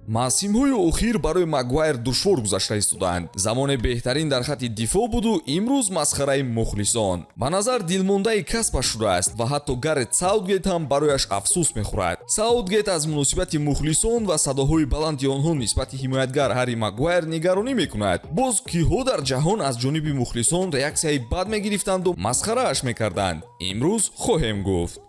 Мавсимҳои охир барои Магуайр душвор гузашта истодаанд. Замоне беҳтарин дар хатти дифоъ буду имрӯз масхараи мухлисон. Ба назар дилмондаи касбаш шудааст ва ҳатто Гарет Саутгейт ҳам барояш афсӯс мехӯрад. Саутгейт аз муносибати мухлисон ва садоҳои баланди онҳо нисбати ҳимоятгар Ҳарри Магуайр нигаронӣ мекунад. Боз киҳо дар ҷаҳон аз ҷониби мухлисон реаксияи бад мегирифтанду масхарааш мекарданд, имрӯз хоҳем гуфт.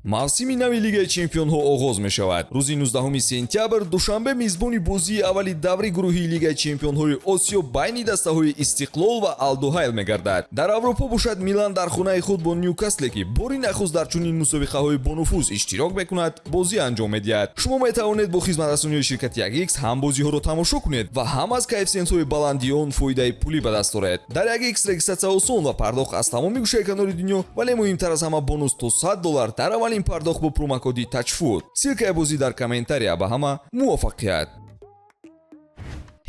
Мавсими нави Лигаи чемпионҳо оғоз мешавад. Рӯзи 19 сентябр Душанбе мизбони бозии аввали даври гурӯҳии Лигаи чемпионҳои Осиё байни дастаҳои Истиқлол ва Алдуҳайл мегардад. Дар Аврупо бошад, Милан дар хонаи худ бо Нюкасле, ки бори нахуст дар чунин мусобиқаҳои бонуфуз иштирок мекунад, бозӣ анҷом медиҳад. Шумо метавонед бо хизматрасониҳои ширкати 1X ҳам бозиҳоро тамошо кунед ва ҳам аз коэффисиентҳои баланди он фоидаи пулӣ ба даст оред. Дар 1X регистратсия осон ва пардохт аз тамоми гӯшаи канори дунё, вале муҳимтар аз ҳама, бонус то 100 доллар дар аввалин пардохт бо промокоди ТАЧФУТ. Ссылкаи бозӣ дар комментария. Ба ҳама муваффақият!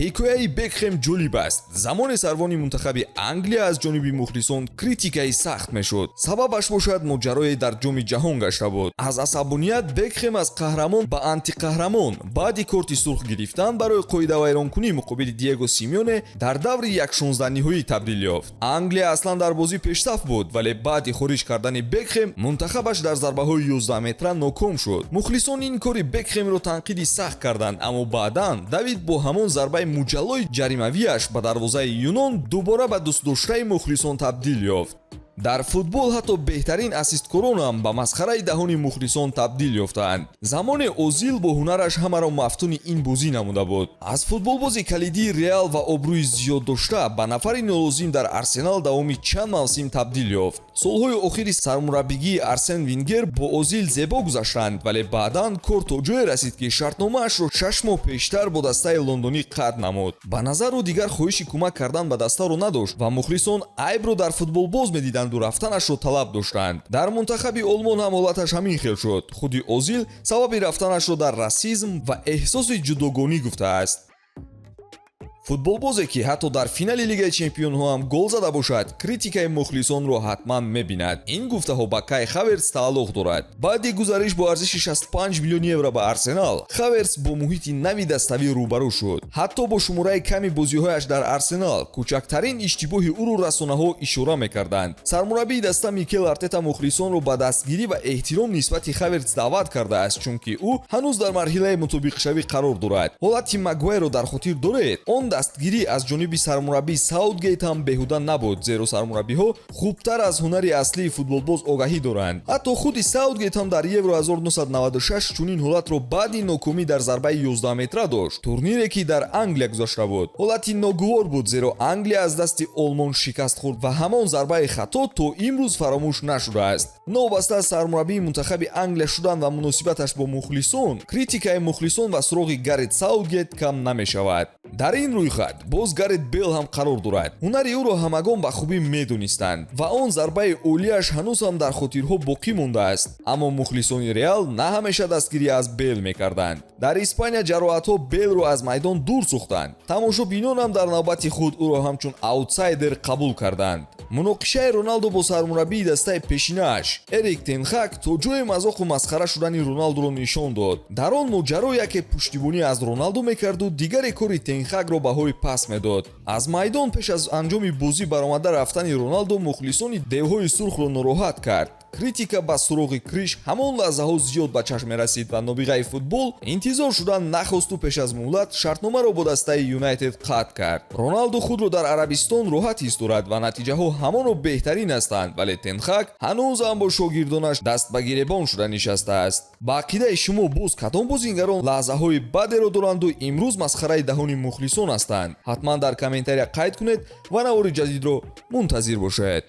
Ҳикояи Бекхем ҷолиб аст. Замоне сарвони мунтахаби Англия аз ҷониби мухлисон критикаи сахт мешуд. Сабабаш бошад, моҷарое дар Ҷоми ҷаҳон гашта буд. Аз асабоният Бекхем аз қаҳрамон ба антиқаҳрамон баъди корти сурх гирифтан барои қоидавайронкунӣ муқобили Диего Симеоне дар даври 1/16 ниҳоӣ табдил ёфт. Англия аслан дар бозӣ пешсаф буд, вале баъди хориҷ кардани Бекхем мунтахабаш дар зарбаҳои 11 метра ноком шуд. Мухлисон ин кори Бекхемро танқиди сахт карданд, аммо баъдан Давид бо ҳамон зарбаи муҷаллои ҷаримавиаш ба дарвозаи Юнон дубора ба дӯстдоштаи мухлисон табдил ёфт. Дар футбол ҳатто беҳтарин ассисткоронам ба масхараи даҳони мухлисон табдил ёфтаанд. Замоне Озил бо ҳунараш ҳамаро мафтуни ин бозӣ намуда буд. Аз футболбози калидии Реал ва обрӯи зиёд дошта ба нафари нолозим дар Арсенал давоми чанд мавсим табдил ёфт. Солҳои охири сармураббигии Арсен Венгер бо Озил зебо гузаштанд, вале баъдан кор то ҷое расид, ки шартномаашро 6 моҳ пештар бо дастаи лондонӣ қатъ намуд. Ба назар, ӯ дигар хоҳиши кӯмак кардан ба дастаро надошт ва мухлисон айбро дар футболбоз медиданду рафтанашро талаб доштанд. Дар мунтахаби Олмон ҳам ҳолаташ ҳамин хел шуд. Худи Озил сабаби рафтанашро дар расизм ва эҳсоси ҷудогонӣ гуфтааст. Футболбозе, ки ҳатто дар финали Лигаи чемпионҳо ҳам гол зада бошад, критикаи мухлисонро ҳатман мебинад. Ин гуфтаҳо ба Кай Хаверс тааллуқ дорад. Баъди гузариш бо арзиши 65 миллион евро ба Арсенал, Хаверс бо муҳити нави даставӣ рӯбарӯ шуд. Ҳатто бо шумораи ками бозиҳояш дар Арсенал кӯчактарин иштибоҳи ӯро расонаҳо ишора мекарданд. Сармураббии даста Микел Артета мухлисонро ба дастгирӣ ва эҳтиром нисбати Хаверс даъват кардааст, чунки ӯ ҳанӯз дар марҳилаи мутобиқшавӣ қарор дорад. Ҳолати Магуайро дар хотир доред. Он дастгирӣ аз ҷониби сармураббӣ Саутгейт ҳам беҳуда набуд, зеро сармураббиҳо хубтар аз ҳунари аслии футболбоз огаҳӣ доранд. Ҳатто худи Саутгейт ҳам дар Евро 1996 чунин ҳолатро баъди нокомӣ дар зарбаи 11 метра дошт, турнире, ки дар Англия гузашта буд. Ҳолати ногувор буд, зеро Англия аз дасти Олмон шикаст хӯрд ва ҳамон зарбаи хато то имрӯз фаромӯш нашудааст. Новобаста аз сармураббии мунтахаби Англия шудан ва муносибаташ бо мухлисон, критикаи мухлисон ва суроғи Гарет Саутгейт кам намешавад. Дар ин рӯйхат боз Гарет Бел ҳам қарор дорад. Ҳунари ӯро ҳамагон ба хубӣ медонистанд ва он зарбаи олияш ҳанӯз ҳам дар хотирҳо боқӣ мондааст, аммо мухлисони Реал на ҳамеша дастгирӣ аз Бел мекарданд. Дар Испания ҷароҳатҳо Белро аз майдон дур сӯхтанд. Тамошобинонам дар навбати худ ӯро ҳамчун аутсайдер қабул карданд. Муноқишаи Роналдо бо сармураббии дастаи пешинааш Эрик Тенхак то ҷои мазоқу масхара шудани Роналдоро нишон дод. Дар он моҷаро яке пуштибонӣ аз Роналдо мекарду дигаре кори Тенхакро баҳои паст медод. Аз майдон пеш аз анҷоми бозӣ баромада рафтани Роналдо мухлисони девҳои сурхро нороҳат кард. Критика ба суроғи Криш ҳамон лаҳзаҳо зиёд ба чашм мерасид ва нобиғаи футбол интизор шудан нахосту пеш аз муҳлат шартномаро бо дастаи Юнайтед қатъ кард. Роналдо худро дар Арабистон роҳат ҳис дорад ва натиҷаҳо ҳамоно беҳтарин ҳастанд, вале Тенхак ҳанӯз ҳам бо шогирдонаш даст ба гиребон шуда нишастааст. Ба ақидаи шумо, боз кадом бозингарон лаҳзаҳои бадеро доранду имрӯз масхараи даҳони мухлисон ҳастанд? Ҳатман дар комментария қайд кунед ва навори ҷадидро мунтазир бошед.